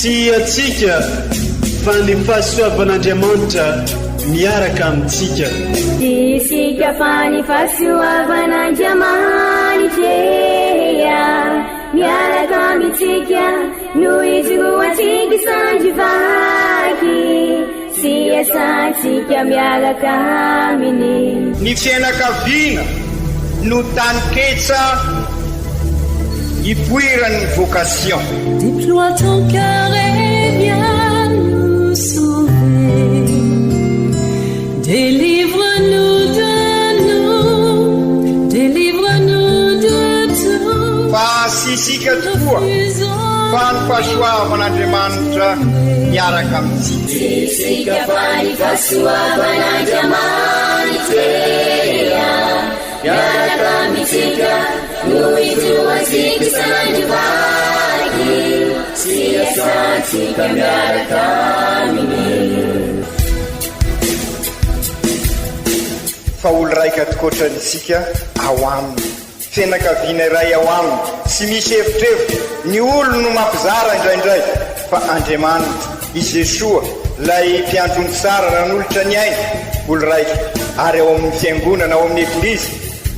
Tsy antsika fa ny fahasoavan'Andriamanitra miaraka amintsika. Tsy isika fa ny fahasoavan'Andriamanitra miaraka amintsika no ijoroantsika sandry vaky sy iasantsika miaraka aminy. Ny fianakaviana no taninketsa ipoiran'ny vocation. Déploie ton cœur et viens nous sauver. Délivre-nous de nous, délivre-nous de tout. Fa tsy isika tokoa fa ny fahasoavan'Andriamanitra miaraka amintsika. Tsy isika fa ny fahasoavan'Andriamanitra miaraka amintsika no ijoroantsika sandry vaky sy iasantsika miaraka aminy. Fa olo raika tokoatrany isika ao aminy. Fianakaviana iray ao aminy, tsy misy evitrevitra, ny olony no mampizara indraindray, fa Andriamanitra, i Jesoa, ilay Mpiandry ondry tsara nanolotra ny ainy, olo raika, ary ao amin'ny Fiangonana, ao amin'ny Eglizy,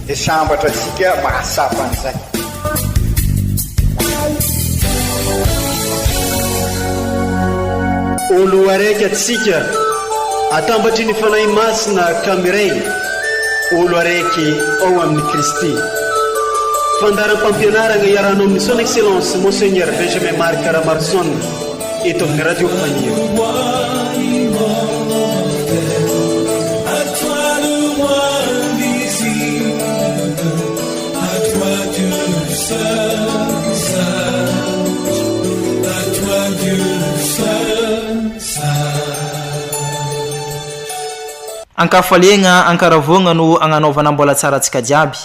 dia sambatra antsika mahatsapa an'izay. Olo araiky atsika, atambatry ny Fanahy Masina ka miray, olo araiky ao amin'i Kristy. Fandaharam-pampianaragna iarahanao amin'ny Son Excellence Monseigneur Benjamin Marc Ramaroson eto amin'ny Radio Faniry. Ankafaliagna ankaravoagna no agnanaovana mbola tsara antsika jiaby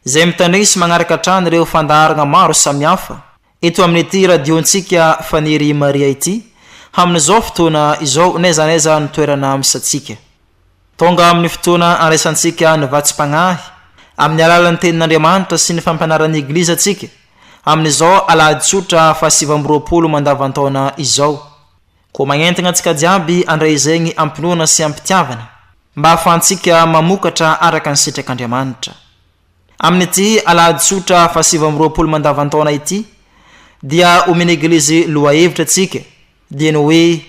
izay mitandregny sy magnaraka hatrany ireo fandaharagna maro samihafa eto amin'ity radio-ntsika Faniry Maria ity hamin'izao fotoana izao n'aiza n'aiza ny toerana misy antsika. Tonga amin'ny fotoana andraisantsika ny vatsim-pagnahy amin'ny alalan'ny Tenin'Andriamanitra sy ny fampianaran'ny Eglizy antsika amin'izao alahady tsotra faha-29 mandavan-taona izao. Koa magnentagna antsika jiaby handray izegny am-pinoana sy am-pitiavana mba hahafahantsika mamokatra araka ny sitrak'Andriamanitra. Amin'ity alahady tsotra faha-29 mandavan-taona ity dia omen'ny Eglizy lohahevitra antsika dia ny hoe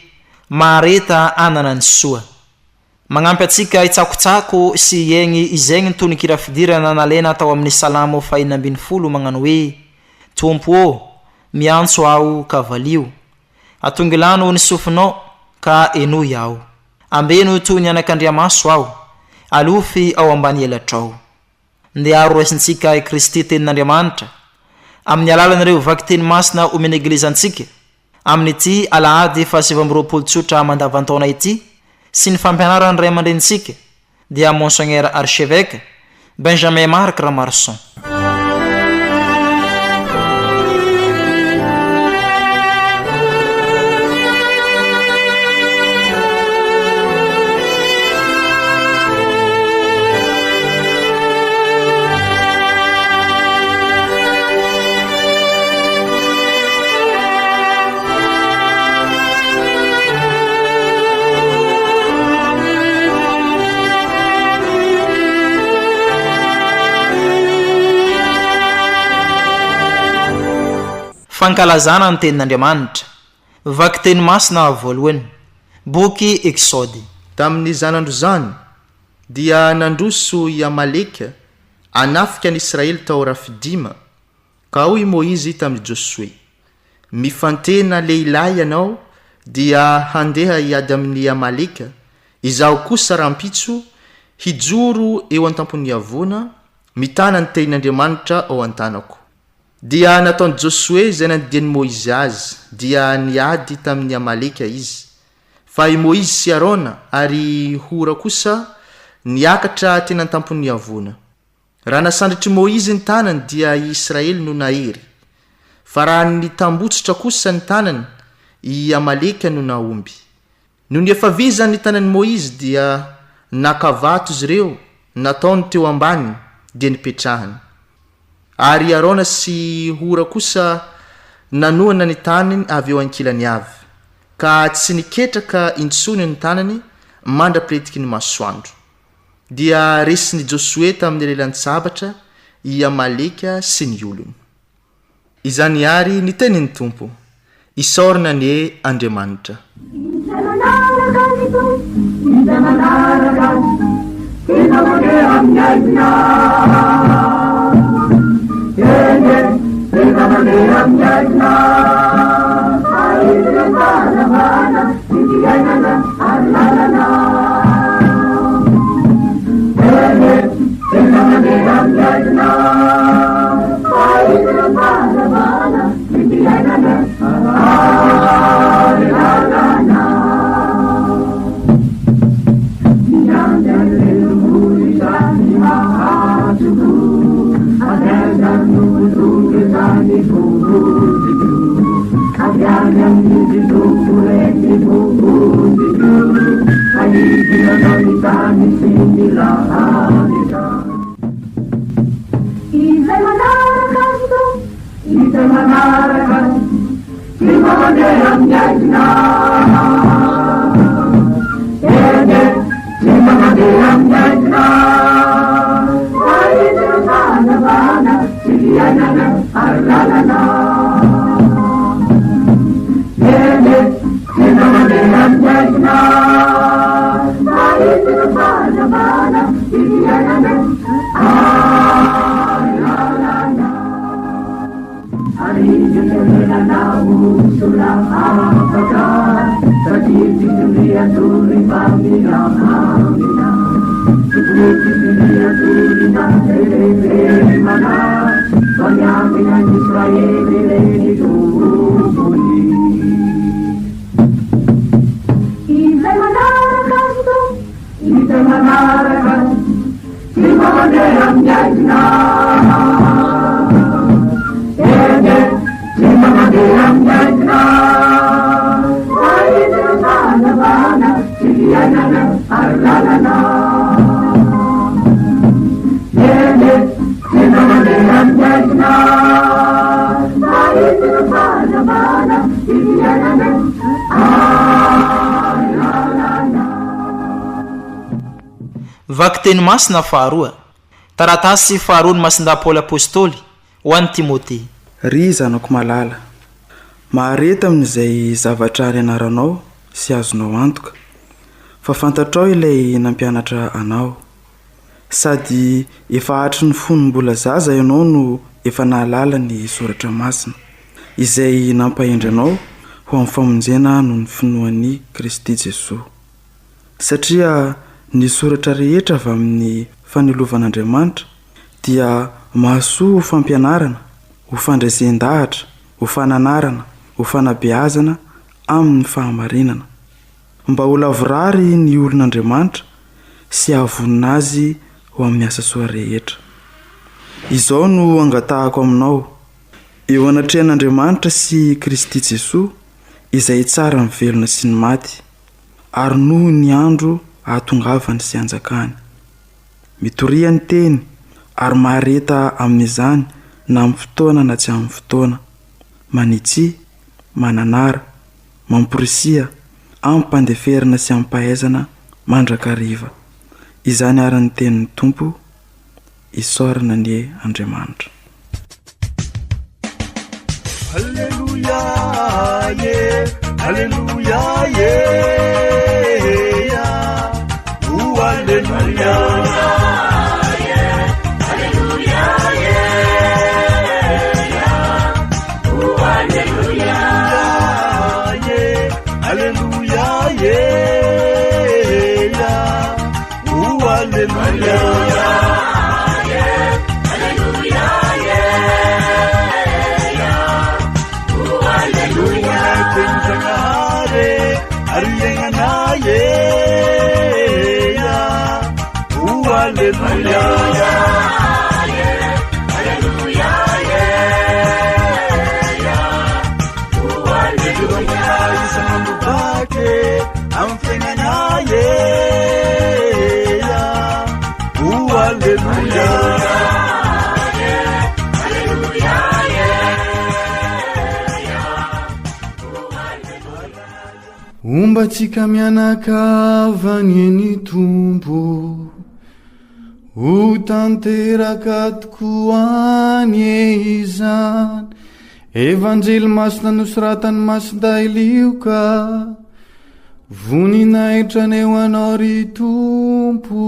Mahareta hanana ny soa. Magnampy antsika hitsakotsako sy hiaigny izegny ny tononkira fidirana nalaina tao amin'ny Salamo fahenina ambinifolo magnano hoe, Tompo ô, miantso aho ka valio. Atongilano ny sofinao ka henoy aho. Ambeno toy ny anakandriamaso aho, alofy ao ambany elatrao. Ndeha ary horaisintsika i Kristy Tenin'Andriamanitra, amin'ny alalan'ireo vakiteny masina omen'ny Eglizy antsika, amin'ity alahady faha-29 tsotra mandavan-taona ity, sy ny fampianaran'ny ray aman-drenintsika, dia Monseigneur Archevêque Benjamin Marc Ramaroson. Fankalazana ny Tenin'Andriamanitra. Vakiteny masina voalohany. Boky Eksody. Tamin'izany andro izany, dia nandroso i Amaleka hanafika an'i Israely tao Rafidima, Ka hoy i Môizy tamin'i Jôsoe, Mifantena lehilahy ianao, dia handeha hiady amin'i Amaleka, izaho kosa rahampitso hijoro eo an-tampon'ny havoana, mitana ny tehin'Andriamanitra ao an-tanako. Dia nataon'i Jôsoe izay nandidian'i Môizy azy, dia niady tamin'i Amaleka izy. Fa i Môizy sy Arona ary i Hora kosa niakatra teny an-tampon'ny havoana. Raha nasandratr'i Môizy ny tanany dia i Israely no nahery, fa raha nitambotsitra kosa ny tanany, i Amaleka no nahomby. Nony efa vizany ny tanan'i Môizy dia naka vato izy ireo, nataony teo ambaniny, dia nipetrahany. Ary i Arona sy Hora kosa nanohana ny tanany avy eo ankilany avy, ka tsy niketraka intsony ny tanany mandra-pilentiky ny masoandro. Dia resin'i Josoe tamin'ny lelan-tsabatra i Amaleka sy ny olony. Izany àry ny tenin'ny Tompo. Isaorana anie Andriamanitra. Izay manaraka ny Tompo, izay manaraka Azy, tsy mba mandeha amin'ny haizina. Eny e, tsy mba mandeha amin'ny haizina. Fa Izy no fahazavana sy fiainana ary lalana. Eny e, tsy mba mandeha amin'ny haizina. Fa Izy no fahazavana sy fiainana ary lalana. Miandry an-drenivohitra ny mahatsoko, avy aiza no ho tonga izany vonjiko? Avy any amin'Izy Tompo re ny vonjiko, fa Izy nanao ny tany sy ny lanitra. Izay manaraka ny Tompo, izay manaraka Azy, tsy mba mandeha amin'ny haizina. Eny e, tsy mba mandeha amin'ny haizina. Fa Izy no fahazavana sy fiainana ary lalana. Eny e, tsy mba mandeha amin'ny haizina. Fa Izy no fahazavana sy fiainana ary lalana. Ary Izy no lelanao sola afaka, satria tsy toriatory fa milamina. Tokony tsy toriatory na tendremana, fa miambina an'i Israely re ny Tompony. Izay manaraka ny Tompo, izay manaraka Azy, tsy mba mandeha amin'ny haizina. Eny e, tsy mba mandeha amin'ny haizina. Fa Izy no fahazavana sy fiainana ary lalana. Eny e, tsy mba mandeha amin'ny haizina. Fa Izy no fahazavana sy fiainana ary lalana. Vakiteny masina faharoa. Taratasy faharoan'i Masindahy Paoly Apostoly ho an'i Timoty. Ry zanako malala, mahareta amin'izay zavatra nianaranao sy azonao antoka, fa fantatrao ilay nampianatra anao. Sady efa hatry ny fony mbola zaza ianao no efa nahalala ny Soratra Masina, izay nampahendry anao ho amin'ny famonjena noho ny finoan'i Kristy Jesoa. Satria ny soratra rehetra avy amin'ny fanilovan'Andriamanitra dia mahasoa ho fampianarana, ho fandresen-dahatra, ho fananarana, ho fanabeazana amin'ny fahamarinana. Mba ho lavorary ny olon'Andriamanitra sy hahavonona azy ho amin'ny asa soa rehetra. Izao no angatahako aminao, eo anatrehan'Andriamanitra sy Kristy Jesoa, izay hitsara ny velona sy ny maty, ary noho ny andro ahatongavany sy hanjakany. Mitoria ny teny, ary mahareta amin'izany na amin'ny fotoana na tsy amin'ny fotoana. Manitsia, mananara, mamporisiha, amim-pandeferana sy amim-pahaizana mandrakariva. Izany àry ny tenin'ny Tompo, Isaorana anie Andriamanitra. Alléluia, yeah, Alléluia, yeah, oh Alléluia. Alléluia, yeah, oh Alléluia. Yeah, Alléluia, yeah, oh Alléluia. Alléluia, yeah, oh Alléluia. Tenin-Jagnahary ary iainanay e, oh Alléluia. Alléluia, yeah, oh Alléluia. Isan'andro vaky amin'ny fiainanay e, oh Alléluia. Alléluia, yeah. Homba antsika mianakavy anie ny Tompo. Ho tanteraka tokoa anie izany. Evanjely masina nosoratan'i Masindahy Lioka. Voninahitra anie ho anao ry Tompo.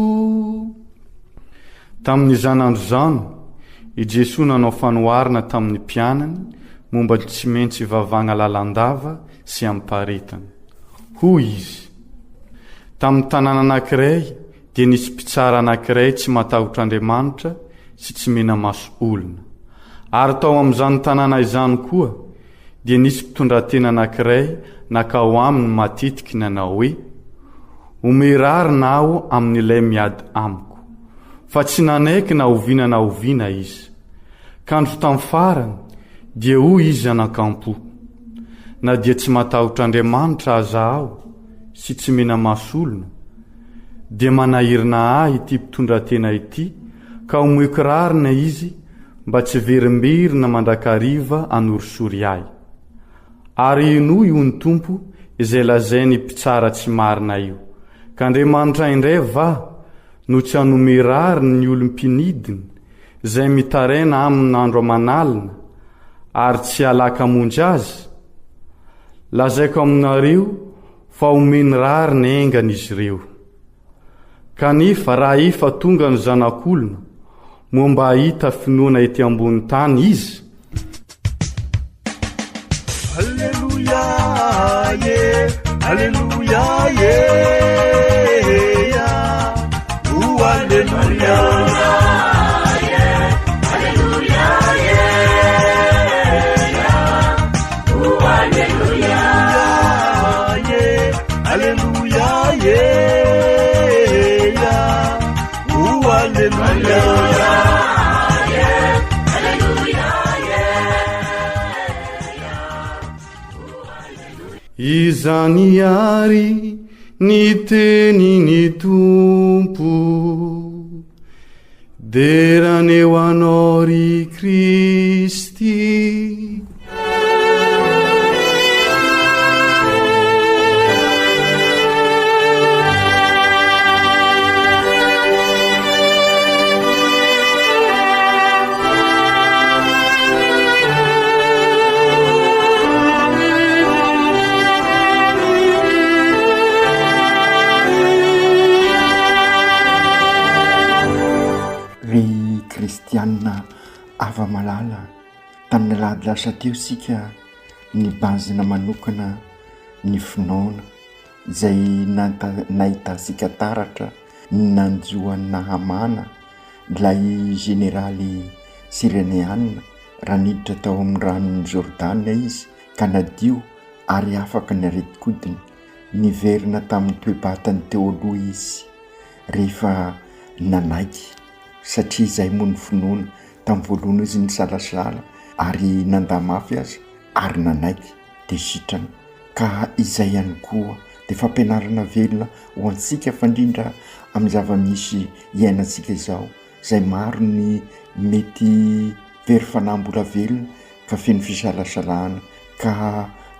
Tamin'izany andro izany, i Jesoa nanao fanoharana tamin'ny mpianany momba ny tsy maintsy ivavahana lalandava sy amim-paharetana. Hoy Izy, Tamin'ny tanàna anankiray dia nisy mpitsara anankiray tsy matahotra Andriamanitra sy tsy mena-maso olona. Ary tao amin'izany tanàna izany koa dia nisy mpitondratena anankiray nankao aminy matetiky nanao hoe, Omeo rariny aho amin'ilay miady amiko. Fa tsy nanaiky na oviana na oviana izy. Kanjo tamin'ny farany dia hoy izy anankampo, Na dia tsy matahotra Andriamanitra aza aho sy tsy mena-maso olona, dia manahirana ahy ity mpitondratena ity ka omeko rariny izy mba tsy verimberina mandrakariva hanorisory ahy. Ary henoy, hoy ny Tompo, izay lazain'ny mpitsara tsy marina io. Ka Andriamanitra indray va no tsy hanome rariny ny olom-pinidiny, izay mitaraina aminy andro aman'alina, ary tsy halaka hamonjy azy? Lazaiko aminareo fa homeny rariny haingana izy ireo. Kanefa raha efa tonga ny Zanak'olona, moa mba hahita finoana ety ambony tany Izy? Aleloia ye, aleloia ye, ya, oh aleloia. Aleloia ye, ya, oh aleloia. Izany àry ny tenin'ny Tompo. Dera anie ho anao ry Kristy. Ry kristianina hava-malala, tamin'ny alahady lasa teo isika nibanjina manokana ny finoana izay nahitantsika taratra ny nanjo an'i Nahamana, ilay jeneraly Syreneana, raha niditra tao amin'ny ranon'i Jordana izy ka nadio ary afaka ny aretin-kodiny. Niverina tamin'ny toe-batany teo aloha izy rehefa nanaiky, satria izay moa ny finoana. Tamin'ny voalohany izy nisalasala ary nandà mafy aza ary nanaiky dia sitrana. Ka izay ihany koa dia fampianarana velona ho antsika fa indrindra amin'ny zava-misy iainantsika izao izay maro ny mety very fanahy mbola velona ka feno fisalasalana ka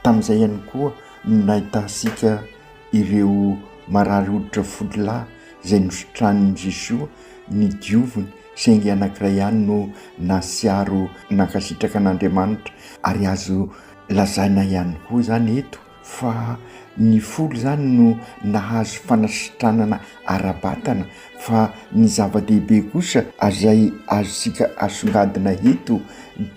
tamin'izay ihany koa no nahitantsika ireo marary hoditra folo lahy izay nositranin'i Jesoa ny dioviny saingy anankiray ihany no nahasiaro nankasitraka an'Andriamanitra ary azo lazaina ihany koa izany eto fa ny folo izany no nahazo fanasitranana ara-batana fa ny zava-dehibe kosa izay azontsika asongadina eto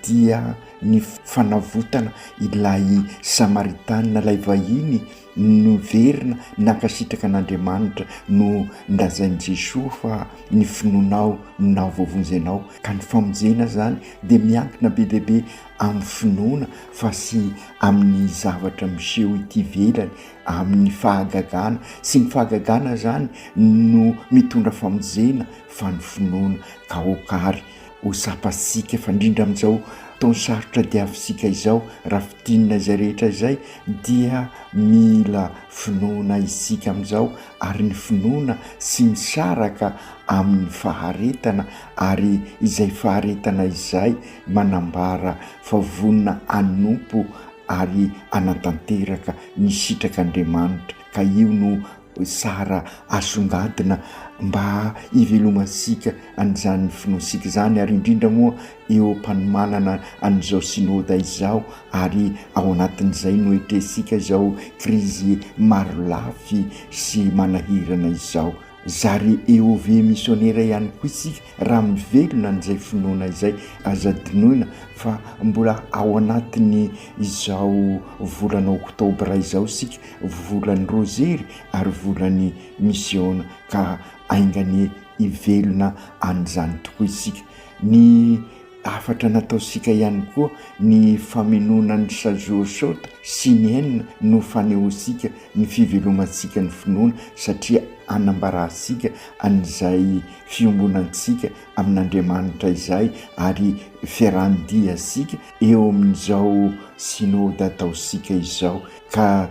dia ny fanavotana ilay Samaritana, ilay vahiny niverina nankasitraka an'Andriamanitra no nolazain'i Jesoa fa ny finoanao no nahavoavonjy anao ka ny famonjena izany dia miankina be dia be amin'ny finoana fa sy amin'ny zavatra miseho ety ivelany, amin'ny fahagagana, sy ny fahagagana izany no mitondra famonjena fa ny finoana ka aoka ary ho tsapantsika fa indrindra amin'izao taon-tsarotra diavintsika izao raha fintinina izay rehetra izay dia mila finoana isika amin'izao ary ny finoana tsy misaraka amin'ny faharetana ary izay faharetana izay manambara fa vonona hanompo. ary hanatanteraka ny sitrak'Andriamanitra ka io no tsara asongadina mba hivelomantsika an'izany finoantsika izany ary indrindra moa eo am-panomanana an'izao synoda izao ary ao anatin'izay no etrehintsika izao krizy marolafy sy manahirana izao. Zary EOV misionera ihany koa isika raha mivelona an'izay finoana izay. Aza adinoina fa mbola ao anatin'ny izao volana oktobra izao isika, volan'ny rozery ary volan'ny misiona ka ainga anie hivelona an'izany tokoa isika. Ny hafatra nataontsika ihany koa ny famenoana ny Sazorsota sy ny N no fanehoantsika ny fivelomantsika ny finoana satria anambarantsika an'izay fiombonantsika amin'Andriamanitra izay ary fiarahan-diantsika eo amin'izao Synoda ataontsika izao ka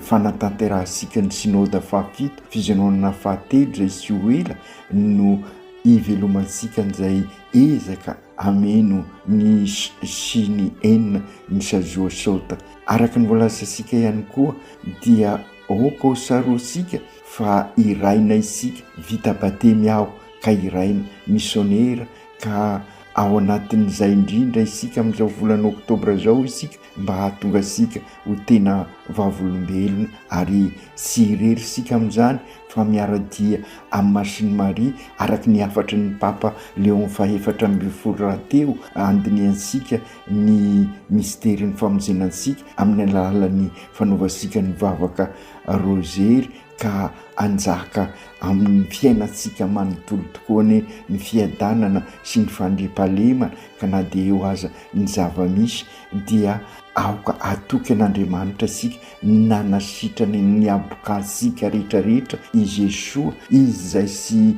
fanatanterahantsika ny Synoda fahafito, fizenoanana fahatelo izay tsy ho ela no hivelomantsika an'izay ezaka hameno ny sy ny N ny Sazoa Sota. Araka ny voalazantsika ihany koa dia aoka ho tsaroantsika fa iraina isika, vita batemy aho ka iraina, misionera ka ao anatin'izay indrindra isika amin'izao volana oktobra izao isika mba hahatonga antsika ho tena vavolombelona ary tsy irery isika amin'izany fa miara-dia amin'i Masin'i Maria araka ny hafatry ny Papa Léon fahefatra ambinifolo rahateo handinihantsika ny misterin'ny famonjena antsika amin'ny alalan'ny fanaovantsika ny vavaka Rozery ka hanjaka amin'ny fiainantsika manontolo tokoa anie ny fiadanana sy ny fandriampahalemana ka na dia eo aza ny zava-misy dia aoka hatoky an'Andriamanitra isika nanasitrana ny habokantsika rehetra rehetra i Jesoa, Izy izay tsy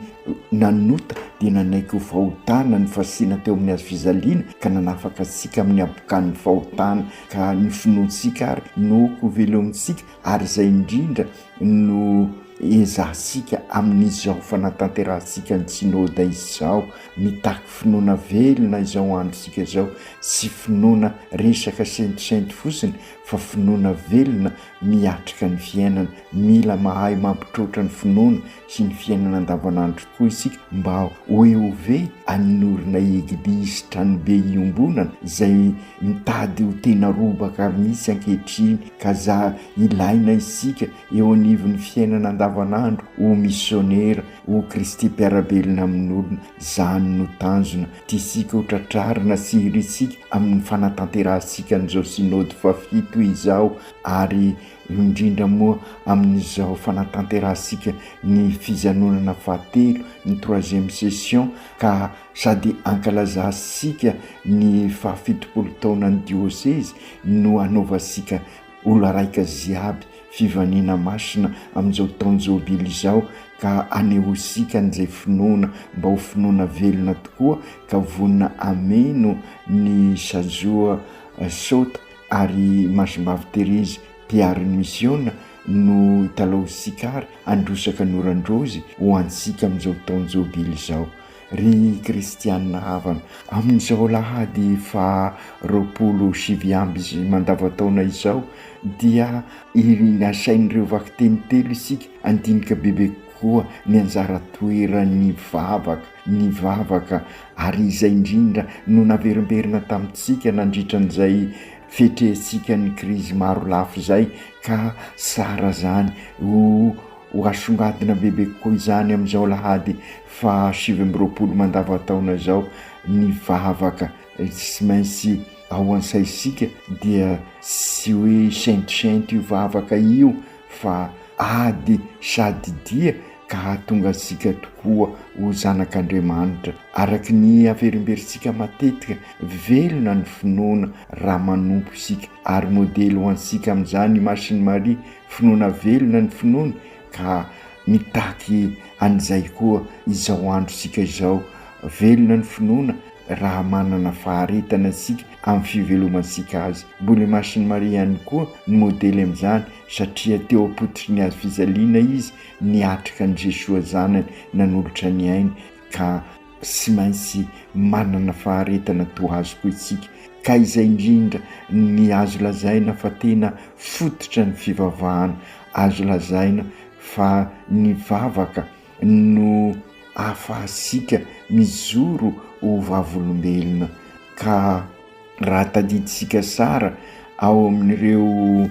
nanota dia nanaiky ho fahotana ny fasiana teo amin'ny hazo fijaliana ka nanafaka antsika amin'ny habokan'ny fahotana ka ny finoantsika ary no ho velomintsika ary izay indrindra no ezahantsika amin'izao fanatanterahantsika ny Synoda izao, mitaky finoana velona izao androntsika izao, tsy finoana resaka sentosento fotsiny fa finoana velona miatrika ny fiainana. Mila mahay mampitroatra ny finoana sy ny fiainana andavanandro tokoa isika mba ho EOV hanorina Eglizy tranobe iombonana izay mitady ho tena robaka mihitsy ankehitriny ka za ilaina isika eo anivon'ny fiainana andavanandro ho misionera, ho Kristy mpiara-belona amin'olona. Izany no tanjona tiantsika ho tratrarina sy irintsika amin'ny fanatanterahantsika an'izao Synody fahafito izao ary indrindra moa amin'izao fanatanterahantsika ny fijanonana fahatelo, ny troisième session, ka sady ankalazantsika ny fahafitopolo taonan'ny diosezy no anaovantsika olo araika jiaby fivaniana masina amin'izao taon-jobily izao ka anehoantsika an'izay finoana mba ho finoana velona tokoa ka vonona hameno ny sazoa saota ary Masimbavy Terezy mpiaro ny misiona no italaontsika ary handrosaka ny oran-drozy ho antsika amin'izao taon-jobily izao. Ry kristianina havana, amin'izao alahady faha 29 izy mandavantaona izao dia asain'ireo vakiteny telo isika handinika bebe kokoa ny anjara toeran'ny vavaka, ny vavaka, ary izay indrindra no naverimberina tamintsika nandritra an'izay fiatrehantsika ny krizy maro lafy izay ka tsara izany ho Ho asongadina bebe kokoa izany amin'izao alahady faha 29 mandavantaona izao ny vavaka tsy maintsy ao an-tsaintsika dia tsy hoe sentosento io vavaka io fa ady sady dia ka hahatonga antsika tokoa ho zanak'Andriamanitra. Araka ny averimberintsika matetika, velona ny finoana raha manompo isika ary modely ho antsika amin'izany i Masin'i Maria Finoana velona ny finoany ka mitaky an'izay koa izao androntsika izao. Velona ny finoana raha manana faharetana isika amin'ny fivelomantsika azy. Mbola i Masin'i Maria ihany koa no modely amin'izany satria teo am-pototry ny hazo fijaliana izy niatrika an'i Jesoa Zanany nanolotra ny ainy ka tsy maintsy manana faharetana toa azy koa isika. Ka izay indrindra ny azo lazaina fa tena fototra ny fivavahana, azo lazaina fa ny vavaka no ahafahantsika mijoro ho vavolombelona ka raha tadidintsika tsara ao amin'ireo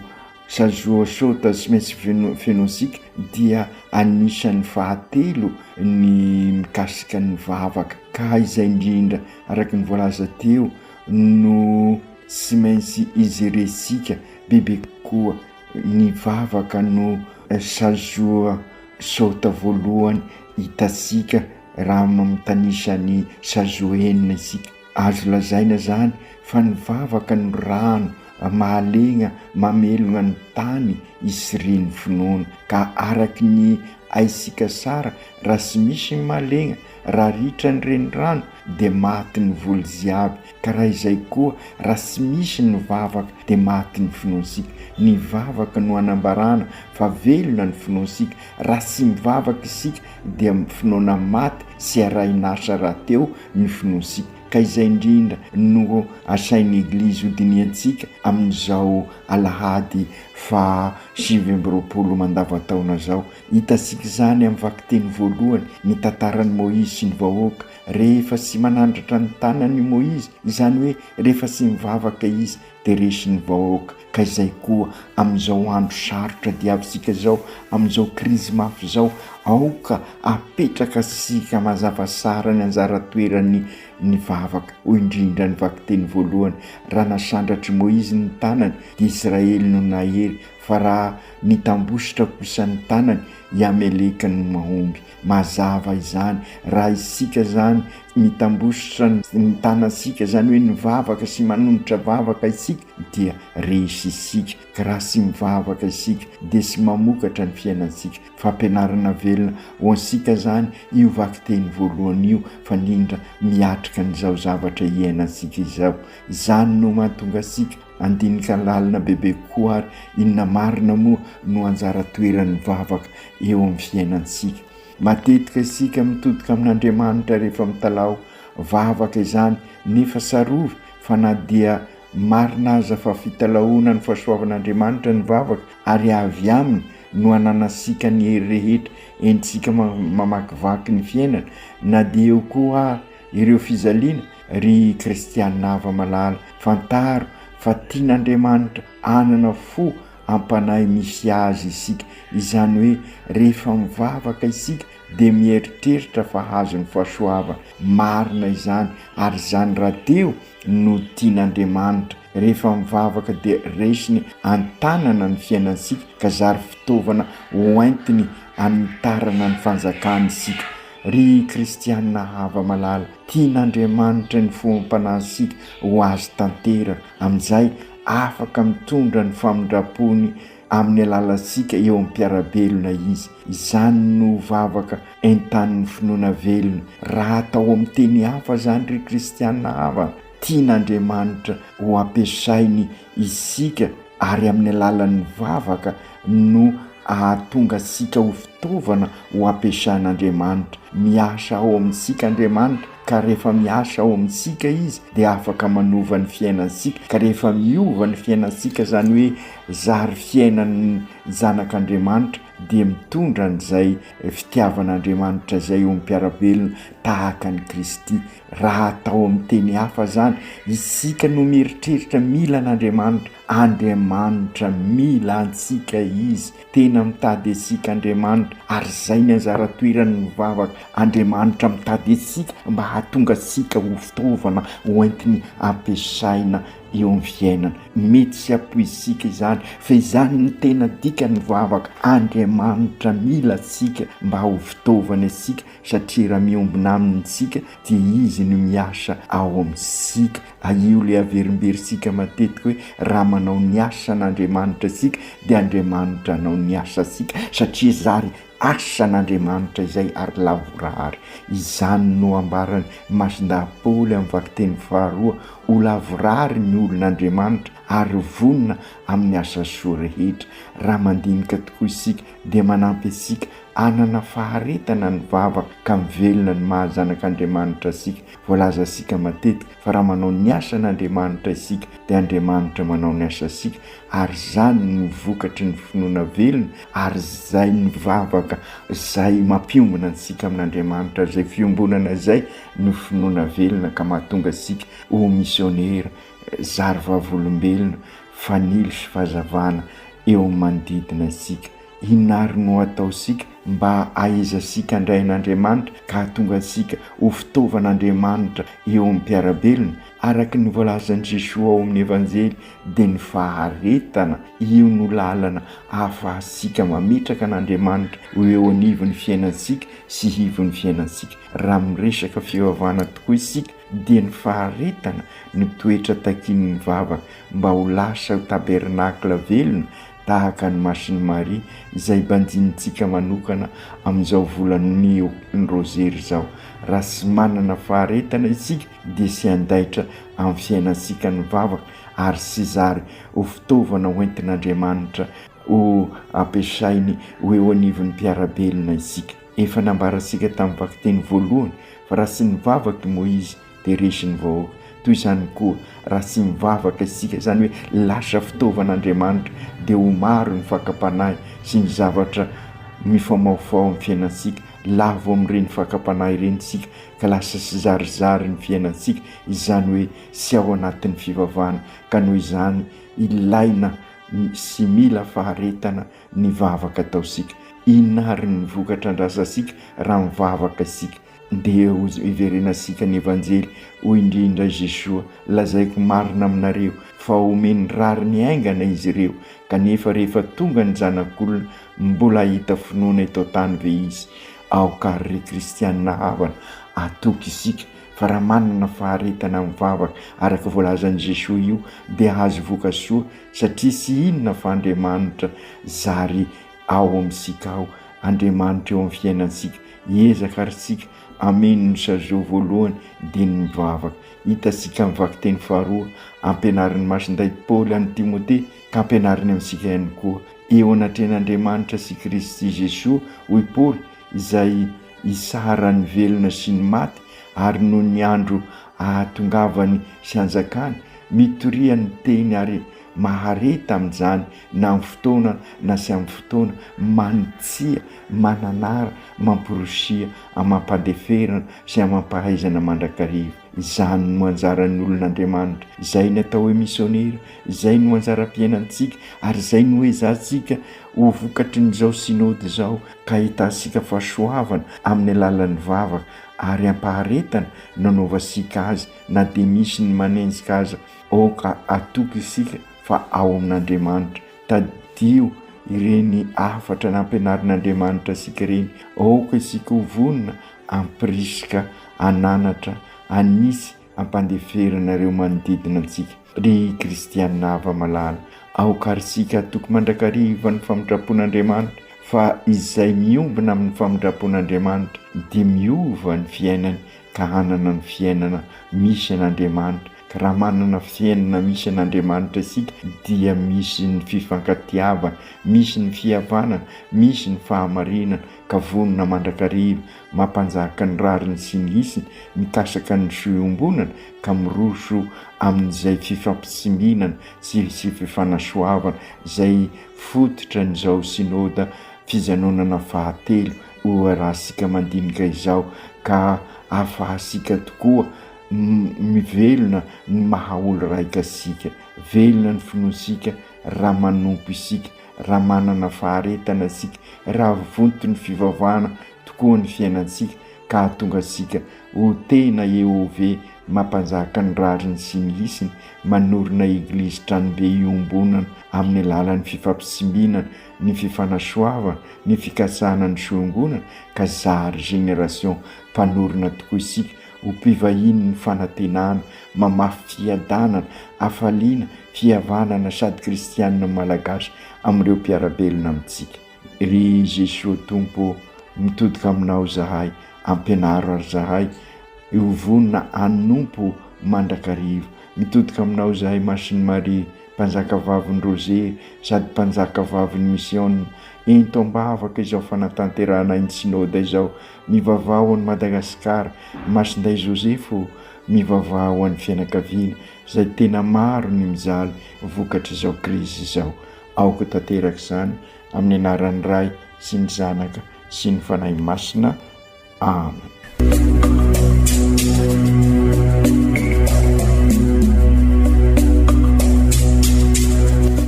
Sazoa Sota sy maintsy fenointsika dia anisan'ny fahatelo ny mikasika ny vavaka ka izay indrindra araka ny voalaza teo no tsy maintsy ijerentsika bebe kokoa ny vavaka no sazoa Sota voalohany hitantsika raha mitanisa ny sazoa enina isika. Azo lazaina izany fa ny vavaka no rano mahalegna mamelogna ny tany isirian'ny finoana. Ka araky ny haintsika tsara, raha tsy misy ny mahalegna, raha ritra ny renirano dia maty ny voly jiaby. Ka raha izay koa, raha tsy misy ny vavaka dia maty ny finoantsika. Ny vavaka no anambarana fa velona ny finoantsika. Raha tsy mivavaka isika dia finoana maty sy arahin'asa rahateo ny finoantsika. Ka izay indrindra no asain'ny Eglizy hodinihantsika amin'izao alahady faha 29 mandavantaona izao. Hitantsika izany amin'ny vakiteny voalohany, ny tantaran'i Moizy sy ny vahoaka. Rehefa tsy manandratra ny tanany i Moizy, izany hoe rehefa tsy mivavaka izy, dia resin'ny vahoaka. Ka izay koa amin'izao andro sarotra diavintsika izao, amin'izao krizy mafy izao, aoka apetraka antsika mazava tsara ny anjara toeran'ny ny vavaka. Hoy indrindra ny vakiteny voalohany, raha nasandratr'i Moizy ny tanany, dia Israely no nahery, fa raha nitambositra kosa ny tanany, i Ameleka no mahomby. Mazava izany, raha isika izany mitambositra ny tanantsika, izany hoe nivavaka sy manonitra vavaka isika dia resy isika, ka raha tsy mivavaka isika dia tsy mamokatra ny fiainantsika. Fampianarana velona ho antsika izany io vakiteny voalohany io fa indrindra miatrika an'izao zavatra iainantsika izao. Izany no mahatonga antsika handinika lalina bebe kokoa ary inona marina moa no anjara toeran'ny vavaka eo amin'ny fiainantsika. Matetika isika mitodika amin'Andriamanitra rehefa mitalaho vavaka izany, nefa tsarovy fa na dia marina aza fa fitalahoana ny fahasoavan'Andriamanitra ny vavaka ary avy aminy no ananantsika ny hery rehetra entintsika mamakivaky ny fiainana, na dia eo koa ary ireo fijaliana, ry kristiana hava-malala, fantaro fa tian'Andriamanitra hanana fo am-panahy misy azy isika, izany hoe rehefa mivavaka isika dia mieritreritra fa hahazo ny fahasoavana, marina izany ary izany rahateo no tian'Andriamanitra, rehefa mivavaka dia raisiny an-tanana ny fiainantsika ka zary fitaovana hoentiny hanitarana ny fanjakany isika. Ry kristiana hava-malala, tian'Andriamanitra ny fo am-panahintsika ho azy tanteraka, amin'izay Afaka mitondra ny famindram-pony amin'ny alalantsika eo amin'ny mpiara-belona Izy. Izany no vavaka entanin'ny finoana velona. Raha atao amin'ny teny hafa izany ry kristiana havana, tian'Andriamanitra ho ampiasainy isika ary amin'ny alalan'ny vavaka no ahatonga antsika ho fitaovana ho ampiasain'Andriamanitra. Miasa ao amintsika Andriamanitra, ka rehefa miasa ao amintsika Izy dia afaka manova ny fiainantsika, ka rehefa miova ny fiainantsika, izany hoe zary fiainan'ny zanak'Andriamanitra, dia mitondra an'izay fitiavan'Andriamanitra izay eo amin'ny mpiara-belona tahaka an'i Kristy. Raha atao amin'ny teny hafa izany, isika no mieritreritra mila an'Andriamanitra, Andriamanitra mila antsika Izy, tena mitady antsika Andriamanitra, ary izay ny anjara toerany ny vavaka, Andriamanitra mitady antsika mba hahatonga antsika ho fitaovana hoentiny ampiasaina eo amin'ny fiainana. Mety tsy ampoizintsika izany, fa izany no tena dikan'ny vavaka, Andriamanitra mila antsika mba ho fitaovany antsika, satria raha miombona aminy isika dia Izy no miasa ao amintsika. Io ilay averimberintsika matetika hoe raha manao ny asan'Andriamanitra isika dia Andriamanitra hanao ny asantsika satria zary asan'Andriamanitra izay ary lavorary. Izany no ambaran'i Masindahy Paoly amin'ny vakiteny faharoa, ho lavorary ny olon'Andriamanitra. ary vonona amin'ny asa soa rehetra. Raha mandinika tokoa isika dia manampy antsika hanana faharetana ny vavaka ka mivelona ny maha zanak'Andriamanitra antsika. Voalazantsika matetika fa raha manao ny asan'Andriamanitra isika dia Andriamanitra manao ny asantsika ary izany no vokatry ny finoana velona ary izay ny vavaka izay mampiombona antsika amin'Andriamanitra, izay fiombonana izay no finoana velona ka mahatonga antsika ho misionera, zary vavolombelona, fanilo sy fahazavana eo amin'ny manodidina antsika. Inona àry no ataontsika mba hahaizantsika handray an'Andriamanitra ka hahatonga antsika ho fitaovan'Andriamanitra eo amin'ny mpiara-belona? Araka ny voalazan'i Jesoa ao amin'ny Evanjely dia ny faharetana, io no lalana ahafahantsika mametraka an'Andriamanitra ho eo anivon'ny fiainantsika sy ivon'ny fiainantsika. Raha miresaka fivavahana tokoa isika dia ny faharetana no toetra takian'ny vavaka mba ho lasa ho tabernakla velona tahaka an'i Masin'i Maria izay banjinintsika manokana amin'izao volan'ny Rozery izao. Raha tsy manana faharetana isika dia tsy handaitra amin'ny fiainantsika ny vavaka ary tsy zary ho fitaovana hoentin'Andriamanitra ho ampiasainy ho eo anivon'ny mpiara-belona isika. Efa nambarantsika tamin'ny vakiteny voalohany fa raha tsy nivavaka i Moizy dia resy ny vahoaka. Toy izany koa, raha tsy mivavaka isika, izany hoe lasa fitaovan'Andriamanitra, dia ho maro ny fakam-panahy sy ny zavatra mifamahofaho amin'ny fiainantsika. Lavo amin'ireny fakam-panahy ireny isika ka lasa tsizarizary ny fiainantsika, izany hoe tsy ao anatin'ny fivavahana, ka noho izany ilaina sy mila faharetana ny vavaka ataontsika. Inona àry ny vokatra andrasantsika raha mivavaka isika? Ndeha hiverenantsika ny Evanjely, hoy indrindra Jesoa, Lazaiko marina aminareo, fa homeny rariny haingana izy ireo, kanefa rehefa tonga ny Zanak'olona, mbola hahita finoana eto an-tany ve izy? Aoka àry ry kristianina havana, hatoky isika fa raha manana faharetana amin'ny vavaka araka voalazan'i Jesoa io dia hahazo voka-soa satria tsy inona fa Andriamanitra zary ao amintsika ao, Andriamanitra eo amin'ny fiainantsika. Hiezaka àry isika hameno ny sazo voalohany dia ny mivavaka. Hitantsika amin'ny vakiteny faharoa ampianarin'i Masindahy Paoly an'i Timote ka ampianariny amintsika ihany koa. Eo anatrehan'Andriamanitra sy Kristy Jesoa, hoy Paoly, izay hitsara ny velona sy ny maty, ary noho ny andro ahatongavany sy hanjakany, mitoria ny teny ary mahareta amin'izany na amin'ny fotoana na tsy amin'ny fotoana, manitsia, mananara, mamporosia amam-pandeferana sy amam-pahaizana mandrakariva. Izany no anjaran'ny olon'Andriamanitra, izay ny atao hoe misionera, izay no anjaram-piainantsika ary izay no ezahantsika ho vokatrin'izao Synode izao ka ahitantsika fahasoavana amin'ny alalan'ny vavaka ary am-paharetana no anaovantsika azy na dia misy ny manenjika aza. Aoka hatoky isika fa ao amin'Andriamanitra. Tadidio ireny hafatra nampianarin'Andriamanitra antsika ireny. Aoka isika ho vonona hampirisika, hananatra, hanisy, hampandeferana ireo manodidina antsika. Ry kristiana hava-malala, aoka àry isika hatoky mandrakariva ny famindram-pon'Andriamanitra, fa izay miombona amin'ny famindram-pon'Andriamanitra dia miova ny fiainany ka hanana ny fiainana misy an'Andriamanitra. Ka raha manana fiainana misy an'Andriamanitra isika dia misy ny fifankatiavana, misy ny fihavanana, misy ny fahamarinana, ka vonona mandrakariva mampanjaka ny rariny sy ny hitsiny, mikasaka ny soa iombonana, ka miroso amin'izay fifampitsimbinana sy sy fifanasoavana izay fototra an'izao Synoda fijanonana fahatelo Oharasika mandinika izao ka ahafahasika tokoa mivelona ny maha olo raika asika. Velona ny finoantsika raha manompo isika, raha manana faharetana isika, raha vonton'ny fivavahana tokoa ny fiainantsika ka hahatonga antsika ho tena EOV mampanjaka ny rariny sy ny hisiny, manorina Eglizy tranobe iombonana amin'ny alalan'ny fifampitsimbinana, ny fifanasoavana, ny fikatsahana ny soangonana ka zary génération mpanorina tokoa isika ho mpivahiny ny fanantenana, mamafy fiadanana, hafaliana, fihavanana sady kristianina malagasy amin'ireo mpiara-belona amintsika. Ry Jesoa Tompo ô, mitodika aminao izahay, ampianaro ary izahay ho vonona hanompo mandrakariva. Mitodika aminao izahay Masin'i Maria. Mpanjakavavin'ny Rozery sady Mpanjakavavin'ny Misiôna, ento am-bavaka izao fanatanterahana ny Synoda izao, mivavaha ho an'i Madagasikara, Masindahy Joseph ô, mivavaha ho an'ny fianakaviana izay tena maro ny mijaly vokatr'izao krizy izao. Aoka ho tanteraka izany amin'ny anaran'ny Ray sy ny Zanaka sy ny Fanahy Masina. Amen.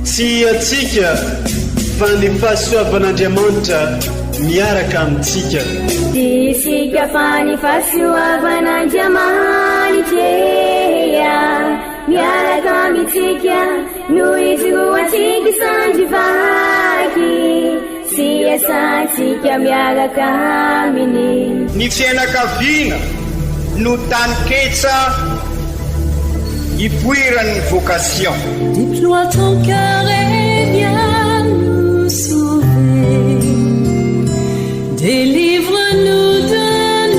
Tsy antsika fa ny fahasoavan'Andriamanitra miaraka amintsika. Tsy isika fa ny fahasoavan'Andriamanitra miaraka amintsika no ijoroantsika sandry vaky. Sy iasantsika miaraka aminy. Ny fianakaviana no taninketsa ipoiran'ny vocation. Déploie ton cœur et viens nous sauver. Délivre-nous de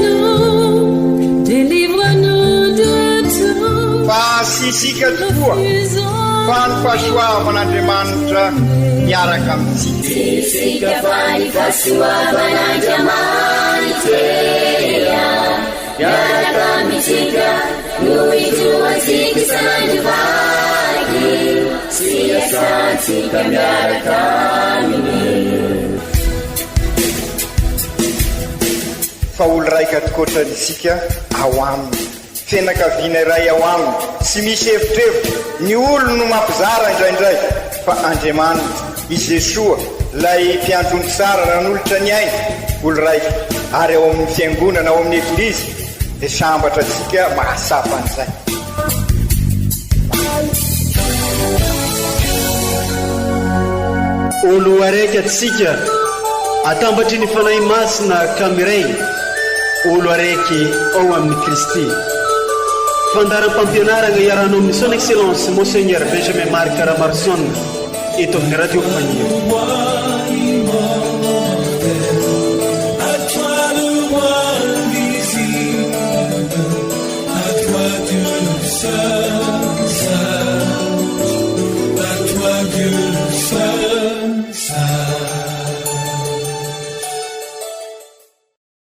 nous, délivre-nous de tout. Fa tsy isika tokoa fa ny fahasoavan'Andriamanitra miaraka amintsika. Tsy isika fa ny fahasoavan'Andriamanitra miaraka amintsika no ijoroantsika isan'andro vaky sy iasantsika miaraka aminy. Fa olo raika tokoatra isika ao aminy. Fianakaviana iray ao aminy, tsy misy evitrevitra, ny olony no mampizara indraindray, fa Andriamanitra, i Jesoa, ilay mpiandry ondry tsara nanolotra ny ainy, olo raika, ary ao amin'ny Fiangonana, ao amin'ny Eglizy, dia sambatra antsika mahatsapa an'izay. Olo araiky antsika, atambatry ny Fanahy Masina ka miray. Olo araiky ao amin'i Kristy. Fandaharam-pampianaragna iarahanao amin'ny Son Excellence Monseigneur Benjamin Marc Ramaroson eto amin'ny Radio Faniry.